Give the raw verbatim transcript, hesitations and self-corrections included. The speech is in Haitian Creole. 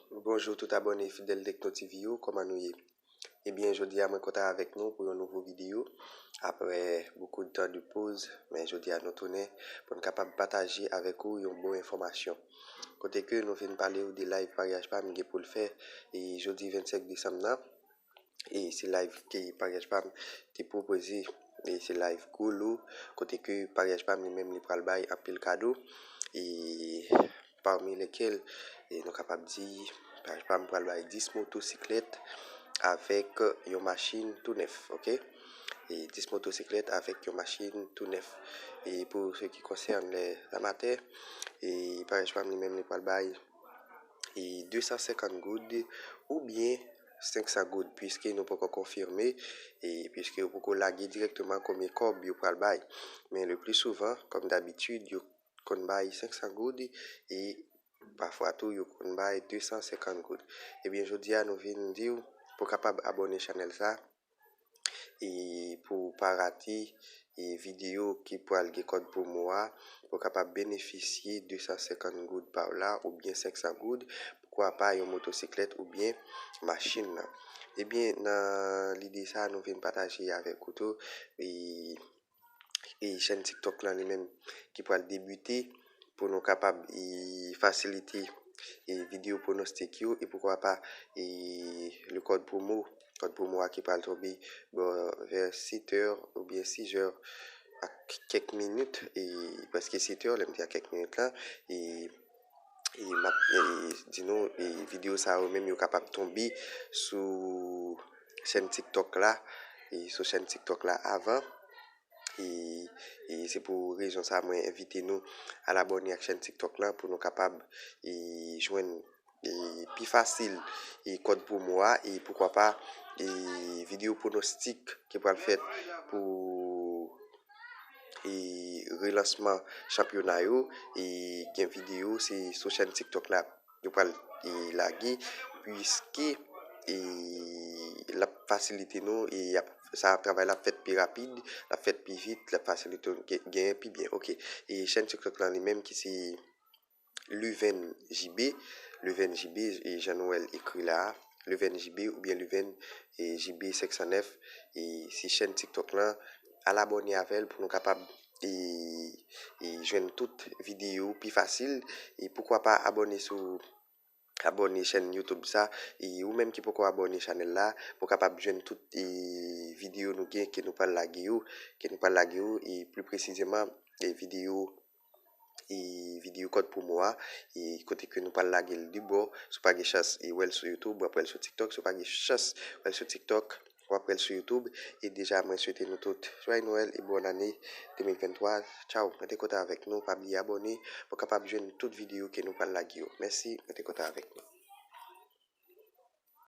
Bonjou tout abòne fidèl Tekno T V yo, kòman nou ye? Ebyen, jodi a mwen kontan avèk nou pou yon nouvo videyo. Aprè beaucoup de temps de pause, men jodi a nou tounen pou n kapab pataje avèk ou yon bon enfòmasyon. Kote ke nou vin pale ou de live paryaj pa m gen pou l fè e jodi vennsenk desanm nan. E se live ke paryaj pa m te pwopoze. E se live gwo lo, kote ke paryaj pa m li menm li pral bay anpil kado. E parmi lesquels, e nou kapab di, paryaj pa m pral bay dis motosiklèt avèk yon machin tou nèf, oke? E dis motosiklèt avèk yon machin tou nèf. E pou se ki konsène les amateurs, e paryaj pa m li menm li pral bay e de san senkant goud oubyen senk san goud, piske nou poko konfime, e piske yo poko lage dirèkteman konbyen kòb yo pral bay. Men le pli souvan, kòm dabitid, yo konn bay senk san goud e pafwa tou yo konn bay de san senkant goud. Ebyen, jodi a nou vin di w pou kapab abòne chanèl sa, e pou w pa rate e videyo ki pral gen kòd pwomo a, pou w kapab benefisye de san senkant goud pa w la oubyen senk san goud, poukwa pa yon motosiklèt oubyen machin nan. Ebyen, nan lide sa, nou vin pataje avèk ou tou e, e chèn TikTok lan li menm ki pral debite pou nou kapab e, fasilite e, videyo pwonostik yo e poukwa pa e, le kòd pwomo, kòd pwomo a ki pral tonbe bò vè sèt è oubyen sis è ak kèk minit, e prèske sèt è, lè m di a kèk minit lan, e, e m ap e, di nou e, videyo sa yo menm yo kapab tonbe sou chèn TikTok la, e sou chèn TikTok la avan. E, e se pou rezon sa mwen envite nou al abòne ak chèn TikTok lan pou nou kapab e, jwenn e, pi fasil e, kòd pwomo a e poukwa pa e, videyo pwonostik ki pral fèt pou e, relansman chanpyona yo. E gen videyo se sou chèn TikTok la yo pral e, lage, piske e, l ap fasilite nou e y ap sa travay la ap fèt pi rapid, l ap fèt pi vit, l ap fasilite w gen- genyen pi byen. Oke. E chèn TikTok lan li menm ki se Luven J B, Luven J B, e jan nou wè l ekri la a, Luven J B oubyen Luven e, J B senk san nèf, e se chèn TikTok lan, al abòne avè l pou nou kapab e, e jwenn tout videyo pi fasil. E poukwa pa abòne sou abòne chèn YouTube sa, e ou menm ki poko abòne chanèl la, pou w kapab jwenn tout e, videyo nou gen ke nou pral lage yo, ke nou pral lage yo, e pli presizeman e, videyo e, videyo kòd pwomo a, e kote ke nou pral lage l de bò, si w pa gen chans e, wè l sou YouTube, w ap wè l sou TikTok, si w pa gen chans wè l sou TikTok, w ap wè l sou YouTube. E deja, mwen swete nou tout Joyeux Noël e bòn ane de mil venntwa. Tchaw, mwen te kontan avèk nou. Pa bliye abòne pou w kapab jwenn tout videyo ke nou pral lage yo. Mèsi, mwen te kontan avèk nou.